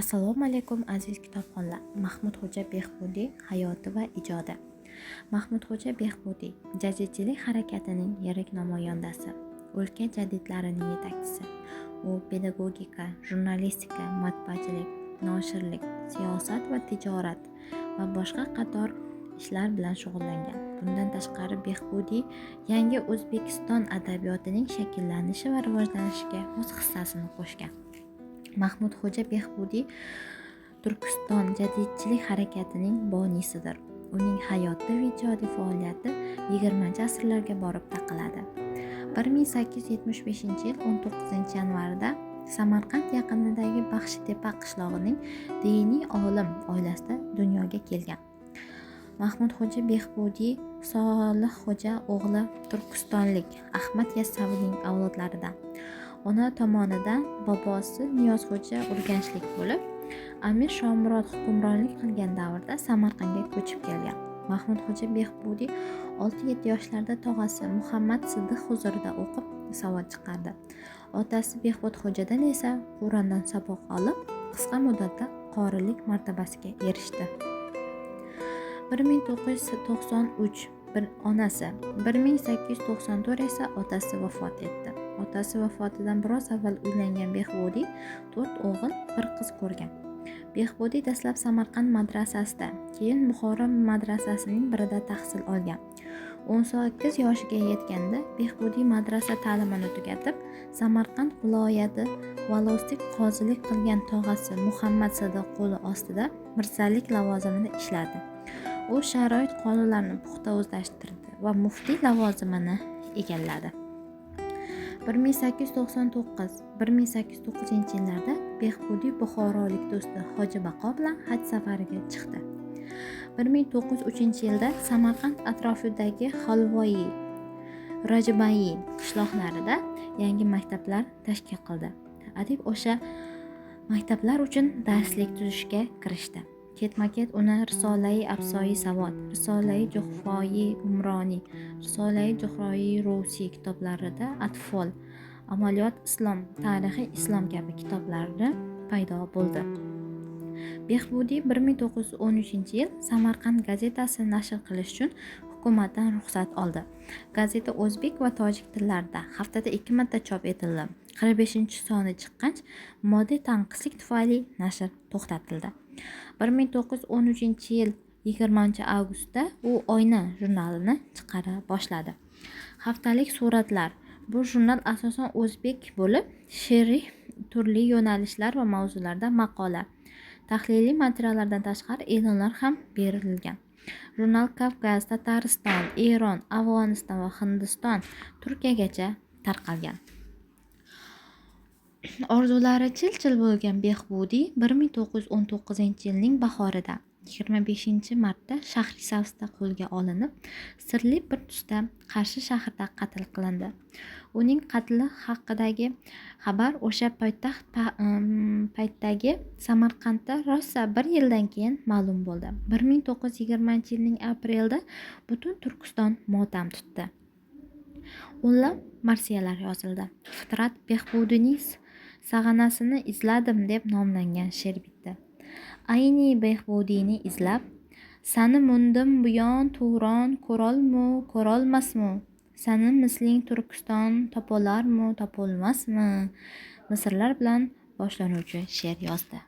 Assalomu alaykum, aziz kitobxonlar. Mahmudxo'ja Behbudiy hayoti va ijodi. Mahmudxo'ja Behbudiy jadidchilik harakatining yirik namoyandasi, o'lka jadidlarining yetakchisi. U pedagogika, jurnalistika, matbaachilik, noshirlik, siyosat va tijorat va boshqa qator ishlar bilan shug'ullangan. Bundan tashqari, Behbudiy yangi O'zbekiston adabiyotining shakllanishi va rivojlanishiga o'z hissasini qo'shgan. Mahmudxo'ja Behbudiy Turkiston jadidchilik harakatining boniysidir. Uning hayoti va ijodiy faoliyati 20-asrlarga borib taqaladi. 1875-yil 19-yanvarda Samarqand yaqinidagi Baxshitepa qishlog'ining diniy olim oilasida dunyoga kelgan. Mahmudxo'ja Behbudiy Solihxo'ja o'g'li turkistonlik Ahmad Yassaviyning avlodlaridan. Ona tomonidan bobosi Niyozxo'ja urganchlik bo'lib, Amir Shomurod hukmronlik qilgan davrda Samarqandga ko'chib kelgan. Mahmudxo'ja Behbudiy 6-7 yoshlarida tog'asi Muhammad Siddiq huzurida o'qib, savod chiqardi. Otasi Behbudxo'jadan esa Qur'ondan saboq olib, qisqa muddatda qorilik martabasiga erishdi. 1993 bir onasi, 1894 esa otasi vafot etdi. Otasi vafotidan biroz avval uylangan Behbudiy to'rt o'g'il, bir qiz ko'rgan. Behbudiy dastlab Samarqand madrasasida, keyin Buxoro madrasasining birida tahsil olgan. 18 yoshiga yetganda Behbudiy madrasa ta'limini tugatib, Samarqand viloyati volostik qozilik qilgan tog'asi Muhammad Sidiq qo'li ostida mirzalik lavozimida ishladi. U sharoit qonunlarini puxta o'zlashtirdi va muftiy lavozimini egalladi. 1899, 1809 yillarda Behbudiy buxorolik do'sti Hoji Baqo bilan haj safariga chiqdi. 1903 yilda Samarqand atrofidagi Xolvoyi, Rojbayi qishloqlarida yangi maktablar tashkil qildi. Adib o'sha maktablar uchun darslik tuzishga kirishdi. Ketma ket uni Risolai afsoyi savod, Risolai juhfoyi umroniy, Risolai juhroyi rusiy kitoblarida, Atfol, Amaliyot islom, Tarixi islom kabi kitoblarida paydo bo'ldi. Behbudiy 1913-yil Samarqand gazetasini nashr qilish uchun hukumatdan ruxsat oldi. Gazeta o'zbek va tojik tillarida haftada ikki marta chop etildi. 45-soni chiqqach, moddiy tanqislik tufayli nashr to'xtatildi. 1913-yil 20-avgustda u Oyna jurnalini chiqara boshladi. Haftalik suratlar. Bu jurnal asosan o'zbek bo'lib, she'riy turli yo'nalishlar va mavzularda maqola, tahliliy materiallardan tashqari e'lonlar ham berilgan. Jurnal Kavkaz, Tatariston, Eron, Afg'oniston va Hindiston, Turkiyagacha tarqalgan. Orzulari chil chil bo'lgan Behbudiy 1919-yilning bahorida, 25-martda Shahrisabzda qo'lga olinib, sirli bir tusda Qarshi shahrida qatl qilindi. Uning qatli haqidagi xabar o'sha poytaxt paytdagi Samarqandda rosa bir yildan keyin ma'lum bo'ldi. 1920-yilning aprelida butun Turkiston motam tutdi. O'nlab marsiyalar yozildi. Fitrat Behbudiyning "Sag'anasini izladim" deb nomlangan she'r bitdi. Ayni Behbudiyni izlab, sani mundim buyon Turon ko'rolmu, ko'rolmasmu, sani misling Turkiston topolarmu, topolmasmi, misralar bilan boshlanuvchi she'r yozdi.